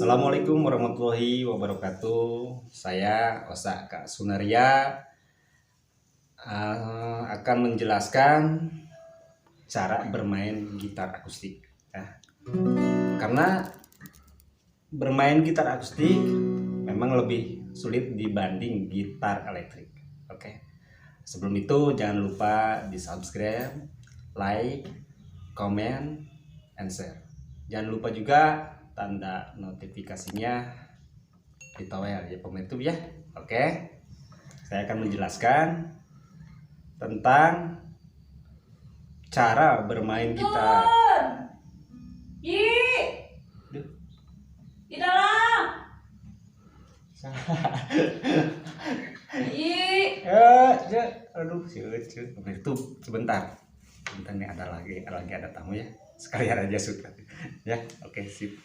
Assalamualaikum warahmatullahi wabarakatuh. Saya Osa Kak Sunaria akan menjelaskan cara bermain gitar akustik. Ya. Karena bermain gitar akustik memang lebih sulit dibanding gitar elektrik. Oke. Sebelum itu jangan lupa di subscribe, like, comment, and share. Jangan lupa juga tanda notifikasinya ditowel ya pemirsa ya. Oke. Saya akan menjelaskan tentang cara bermain gitar. Yi. Duh. Di dalam. Yi. Eh, ya, aduh, si Ucu. Itu sebentar. Sebentar nih ada lagi ada tamu ya. Sekalian aja suka. Ya, oke, sip.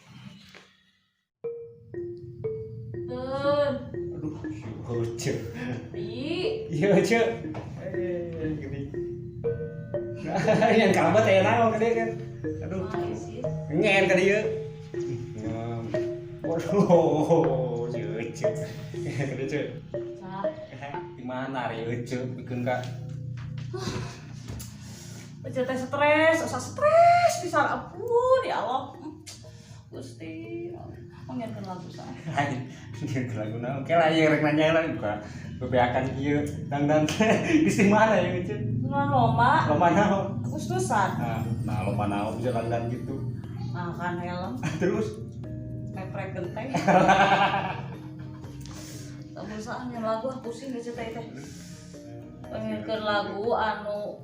Tun. Aduh, si Ucu. Yi. Iya, Ucu. Eh, gini. Nah, yang kalbat ya naon ka dieu kan. Aduh. Ngen ka dieu. Waduh, si Ucu. Ka dieu, Cu. Di mana ari Ucu bikin ka? Ucu teh stres, usah stres pisan, ampun ya Allah. Gusti, oh nyanyikan lagu saya. Lain, lagu naon? Oke lah, ieu rek nanya lah buka bebeakan kieu dangdan di mana ya Ucu? Bulan lomba, Lomba naon? Agustusan. Nah, lomba naon bisa dangdan gitu. Nah kan helm, Terus meprek genteng. Tak usah nyanyi lagu, ah, pusing geus teh teh. Pengen lagu anu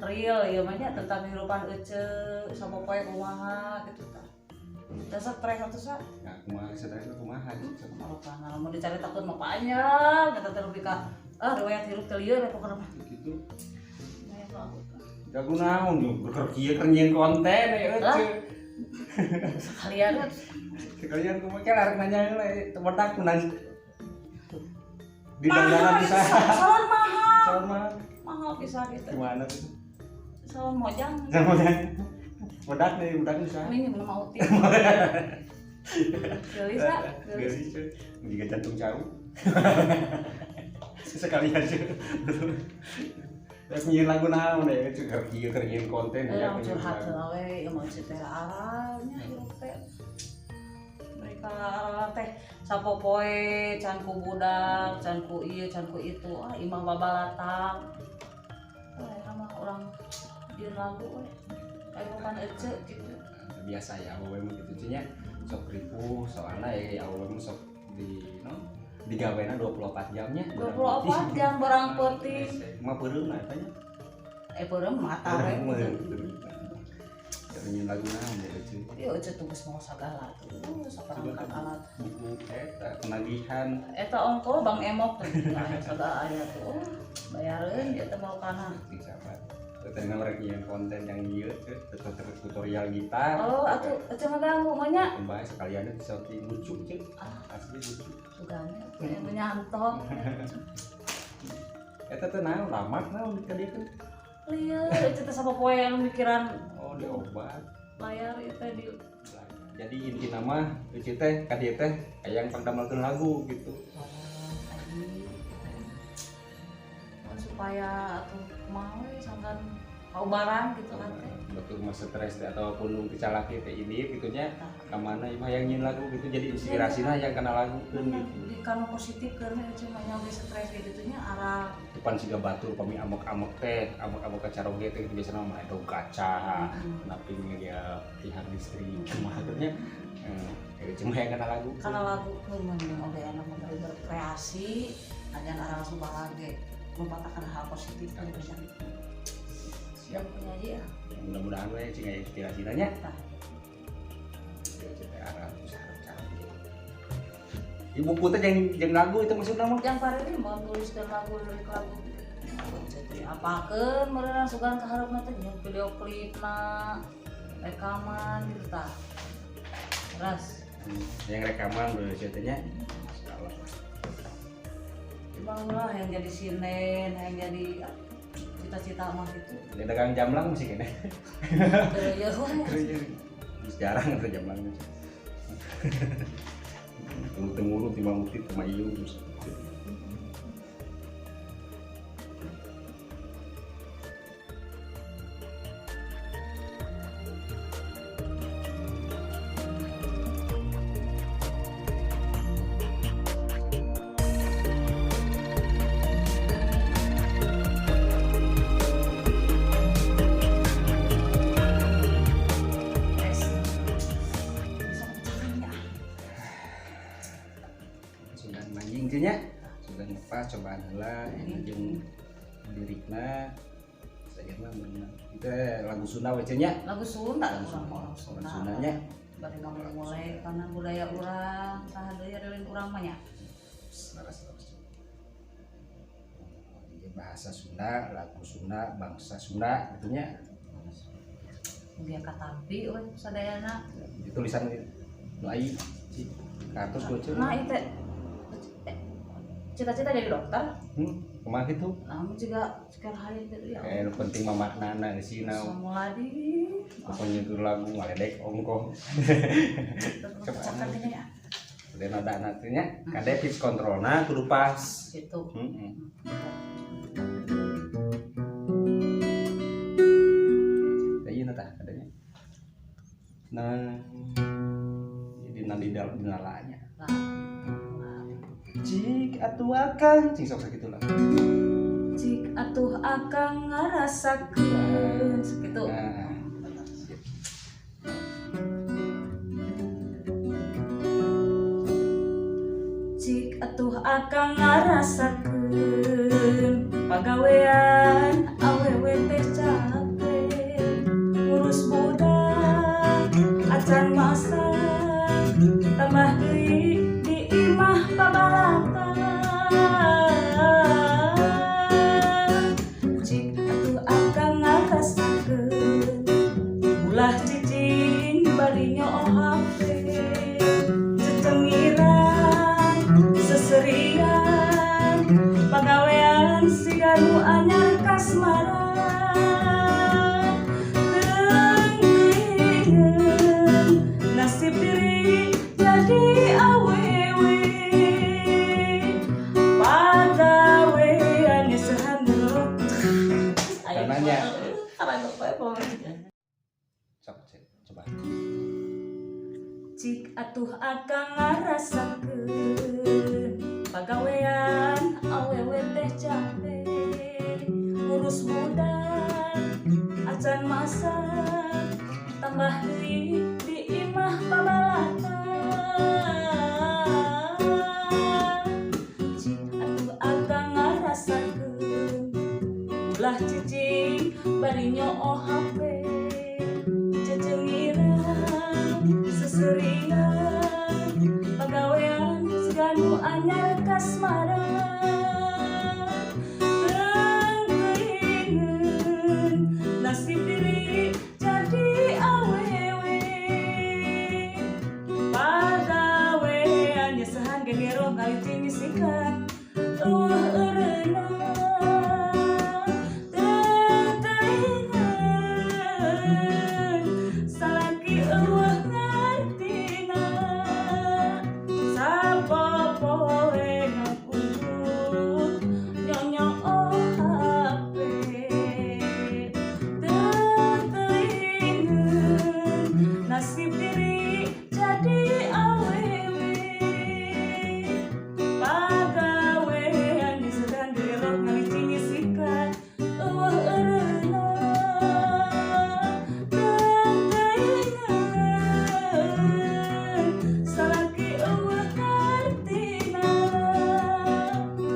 real ya mah tentang kehidupan ece sama poe kumaha gitu tah. Dasar stres atuh sa. Ya, kumaha stres itu kumaha gitu. Malah mau dicari takut mah panjang, kata teh lebih ka ah riwayat hirup teh lieur ya pokokna mah. Gitu. Main lagu tah. Jago naon yo keur kieu keur nyieun konten ya Lah? Ucu. Sekalian Sekalian kumaha ke rek nanya lah temedak menang di dandanan bisa. Salon mahal. Salon mahal. Mahal bisa gitu. Gimana tuh? Salon mojang. Sama bedak nih, bedak bisa. Ini belum mau ti. Geulis sa, geulis. Geulis cuy. Jika jantung jauh. Sekalian cuy. Terus nyieun lagu naon ya cuy keur kieu keur nyieun konten ya. Orang curhat heula we, ieu mah teh aralnya hirup teh. Mereka aral teh sapopoe can ku budak, can ku ieu, can ku itu, ah imah babalatak. Wah, eta mah urang nyieun lagu we. Kayak ece gitu. Biasa ya awewe mah gitu nya sok ripuh soalnya ya awewe mah sok di no digawena 24 jamnya. 24 jam barang peuting. Mah peureum lah eta nya. Eh peureum mata we. Nyieun lagu naon ya cuy. Ieu ece tuh geus mau sagala tuh, saperangkat alat. Buku eta penagihan. Eta ongko Bang Emok tuh, aya sagala aya tuh. Oh, bayareun dia teh mau kana. Sing sabar. Teh mereka nyieun konten yang ieu cuy, tutorial gitar. Oh, atuh ece ngaganggu mah nya. Pembahas sekalian bisa lucu cuy. Ah. Asli lucu. Sugane atuh yang nyantok. Eta teh naon lamat naon di ka dieu teh? Lieur ece teh sapopoe anu mikiran Oh, di obat. layar ieu teh di Jadi inti nama lucu teh ka dieu teh hayang pangdamelkeun lagu gitu. Oh, supaya atuh kumaha we sangkan kaubaran gitu kan teh. Betul mah stres teh ataupun nu kecalaki teh ini gitu nya ka mana ieu mah hayang nyieun lagu gitu jadi inspirasina yang kana lagu keun gitu. Di kanu positif keur ece mah nya oge stres kayak gitu nya arah Depan siga batur pami amok-amok teh, amok-amok kacaroge teh gitu biasana mah edog kaca, napi dia pihak listrik kumaha teh nya. Eh, cuma yang kana lagu. Karena lagu keur mending oge enak mah bari berkreasi ajan arah langsung balage mempatahkan hal positif gitu nya. Siap. Penyaji ya. Mudah-mudahan we cing aya inspirasina nya. Tah. Teh arah cara Ibu buku teh jeung jeung lagu itu maksudna mah. Yang pare mau nuliskeun lagu lirik lagu. Jadi apakeun meureunna sugan ka hareupna teh jeung video klipna, rekaman gitu tah. Ras. Yang rekaman berarti teh nya. Masyaallah. Bang lah yang jadi sinden, yang jadi cita-cita mah gitu. Ya dagang jamblang masih kene. Teu ieu we. Jarang ada jamblang. Temurun timbang mutit sama ieu terus. Es. Bisa pecahkan ya. Sudah manjing teh nya. Sudah ngepas cobaan heula enak jeung lirikna. Sajerna bener. Itu lagu Sunda we nya. Lagu Sunda, urang mah orang Sunda. Orang Sundanya. Bari ngamumule karena budaya urang, saha deui riwin urang mah nya. Laras laras. Jadi bahasa Sunda, lagu Sunda, bangsa Sunda gitu nya. Mugia katampi we sadayana. Di tulisan nu ai kartus gue cuy. Nah, itu cita-cita jadi dokter. Kumaha kitu? Namun juga sekarang hari itu ya. Eh, nu penting mah maknana di sini. Semuladi. Pokoknya itu lagu ngaledek ongkoh. Pecahkan ini ya. Udah nada nantinya, kade pitch kontrolna kudu pas. Gitu. Heeh. Ieu tah kadanya. Nah, jadi nanti dalam dinalanya. Nah. Cik atuh akang, cing sok sakitu lah. Cik atuh akang ngarasakeun sakitu. Nah, sip. Cik atuh akang ngarasakeun pagawean awewe teh capek ngurus budak acan masak tambah deui di imah pabalatan. Cik atuh akang ngarasakeun ulah cicing bari nyoo HP cecengiran seserian pagawean siga nu anyar kasmaran teuing nasib diri jadi awewe pagawean nyesehan dulu. Nanya. Sok, cek, coba. Cik atuh akang ngarasakeun pagawean awewe teh capek ngurus budak acan masak tambah deui di imah pabalatan. Cik atuh akang ngarasakeun ulah cicing bari nyoo HP cecengiran seserian pagawean siga nu anyar kasmaran teuing nasib diri jadi awewe pagawean nyesehan gegero ngalicing nyisikan eueuh eureunna teuingan salaki eueuh ngartina sapopoe ngakundut nyonyoo HP teuingan nasib diri jadi awewe pagawean nyesehan gegero ngalicing nyisikan eueuh eureunna teuingan salaki eueuh ngartina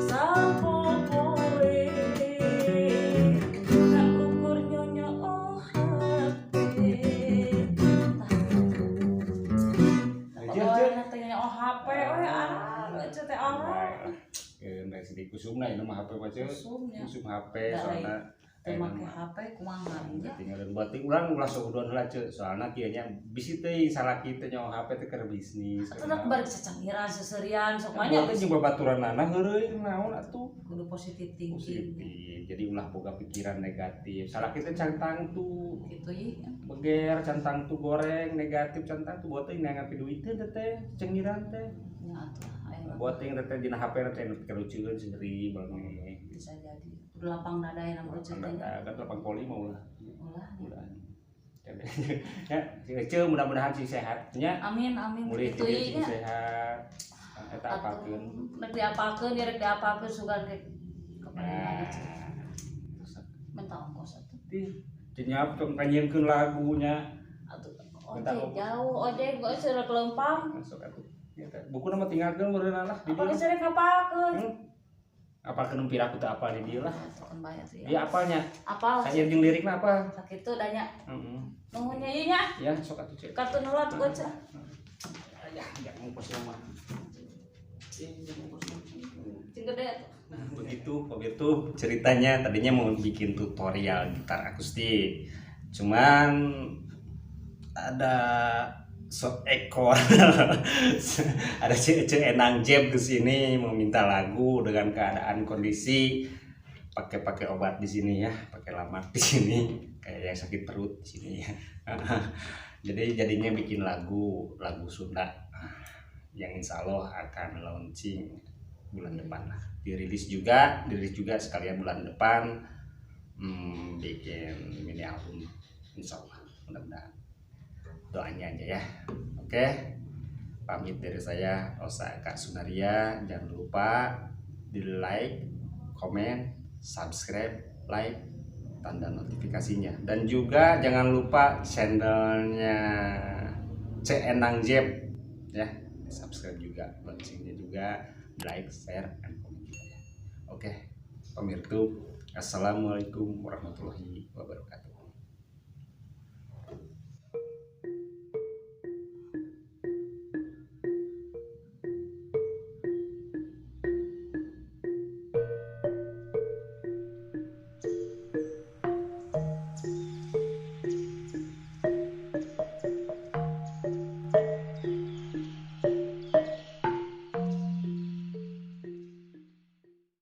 sapopoe ngan ukur nyonyoo HP. Aja, aja. Teh nyonyoo HP we ah lucu teh orang. Baik lah. Dari segi kusumna ini mah HP mah ceu. Kusumnya. Kusum HP Da, soalna Teu make HP kumaha nya. Tinggalin berarti urang ulah suudzon heula, Ceu. Soalna kieu nya, bisi teuing salaki teh nyaho HP teh keur bisnis. Atuh nak bari cacangiran seserian sok banyak. Berarti jeung babaturanana heureuy naon atuh. Kudu positif thinking. Positif. Jadi ulah boga pikiran negatif. Salaki teh can tangtu Gitu ye. Beger can tangtu goreng negatif, can tangtu buat teh neangan piduiteun teh teh cengiran teh. Nya atuh aya. Buat teh teh dina HP teh nu kelucueun sendiri banget. Bisa jadi. Kudu lapang dada ya nama Ucu teh nya. Kan lapang poli mau lah. Ulah. Ulah. Ya, Ceu, mudah-mudahan sing sehat nya. Amin amin. Mulih Gitu jadi ye sing nya. Sehat. Eta apalkeun. Rek diapalkeun, ya rek diapalkeun sugan ke Nah, minta ongkos atuh. Ih, cenyap tong kanyieunkeun lagunya. Atuh Minta ojek ongkos. Jauh ojek geus rek leumpang. Masuk atuh. Ya teh. Buku nama tinggalkeun meureun lah di Apa dieu. geus rek ngapalkeun? Apalkeun piraku teu apal di dieu lah. Atuh kan bae atuh ya. Dia apalnya. Apal. Sair jeung lirikna apa? Sakitu da nya. Heeh. Nuhun nya ieu nya. Ya, sok atuh, Cek. Kartu heula tuh Cek. Ya, jangan ongkos mah. Cing gede atuh. Nah, begitu Pak tuh ceritanya, tadinya mau bikin tutorial gitar akustik. Cuman ada seekor ada Ce Enang Jeb ke sini mau minta lagu dengan keadaan kondisi pakai-pakai obat di sini ya, pakai lamak di sini, kayak yang sakit perut di sini ya. Jadi jadinya bikin lagu lagu Sunda yang insya Allah akan launching bulan depan lah, dirilis juga sekalian bulan depan, bikin mini album insya Allah, mudah-mudahan doanya aja ya. Oke, pamit dari saya Osa Kak Sunaria. Jangan lupa di like, komen, subscribe, like, tanda notifikasinya, dan juga jangan lupa channelnya C Enang Jeb ya, subscribe juga, loncengnya juga, like, share, and comment juga ya. Oke, pemirsa, assalamualaikum warahmatullahi wabarakatuh.